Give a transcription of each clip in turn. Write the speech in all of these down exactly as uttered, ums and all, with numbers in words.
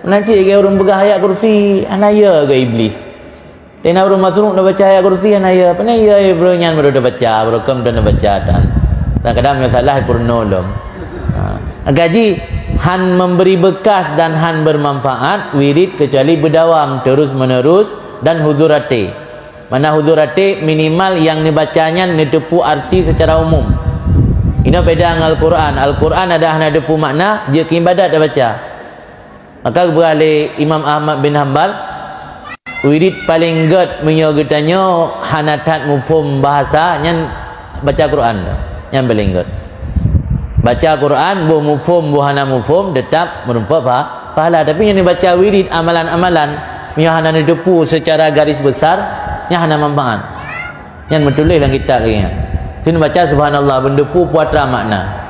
Meunan cit lagèe ureueng peugah ayat kursi, hana ya keu Iblih. Teuma ureueng masruk na baca ayat kursi, hana ya. Pane ya, ya, bro, nyan baru dibaca, baru keu dan baca tan. Kadang-kadang masalah purno lom. Ha. Gaji han memberi bekas dan han bermanfaat wirid kecuali berdawam terus-menerus dan huzur até. Mana huzur até, minimal nyang neubaca nyan neuteupeue arti secara umum. Inoe beda ngon Al-Quran. Al-Quran adak hana teupeue makna, jeuet keu ibadat tabaca. Maka geupeugah lé Imam Ahmad bin Hambal, wirid paleng gét meunyoe geutanyoe hana that muphom bahasa, nyan baca Quran. Nyan paleng gét. Baca Quran, boh muphom, boh hana muphom, teutap meurumpok pa-, pahala. Tapi nyang neubaca wirid, amalan-amalan, meunyoe hana neuteupeue secara garis besar, nyan hana manfaat. Nyan meutuléh lam kitab lagèe nyan. Kheun baca subhanallah, beuneupeue peue atra makna.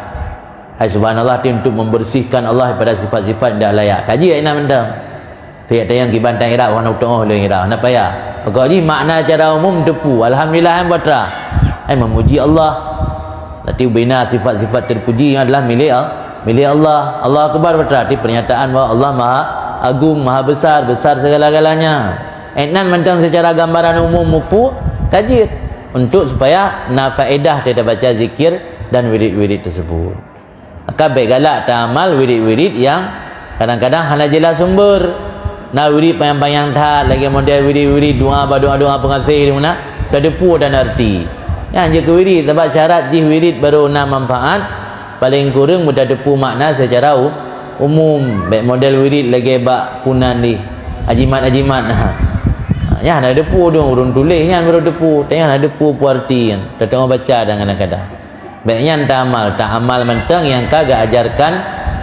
Hai subhanallah, ti untuk membersihkan Allah daripada sifat-sifat tidak layak. Kaji ayat nyan mantong. Siat tayang kiban tan irab, wana utoh lé irab. Napa ya? Pokok jih makna cara umum teupeue. Alhamdulillah, hai peue atra. Hai memuji Allah. Berarti bina sifat-sifat terpuji yang adalah milik Al-, milik Allah. Allahu Akbar peue atra. Berarti pernyataan bahwa Allah Maha Agung, Maha Besar, besar segala-galanya. Ayat nyan mantong secara gambaran umum mupeue, ka jeuet untuk supaya na faedah tabaca zikir dan wirid-wirid tersebut. Maka bèk galak taamal wirid-wirid nyang kadang-kadang hana jelas sumber. Na wirid panyang-panyang that, lagèe model wirid-wirid doa, ba doa-doa peungaséh di meunan, ka teupeue dan arti. Nyan jeuet keu wirid, sabab syarat jih wirid baru na manfaat, paleng kureueng meutateupeue makna secara u-, umum. Bèk model wirid lagèe bak punan dih, ajimat-ajimat. Ha. Nyan hana teupeue dong, ureueng tuléh nyan baru teupeue, tapi hana teupeue peue arti nyan. Teuteumé baca dan kadang-kadang. Bèk nyan taamal, taamal mantong nyang ka geuajarkan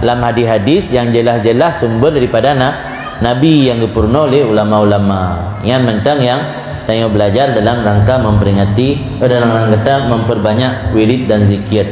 lam hadis-hadis nyang jelas-jelas sumber daripada na-, Nabi nyang geupeurunoe lé ulama-ulama. Nyan mantong nyang tanyoe belajar dalam rangka memperingati, eh, dalam rangka memperbanyak wirid dan zikir.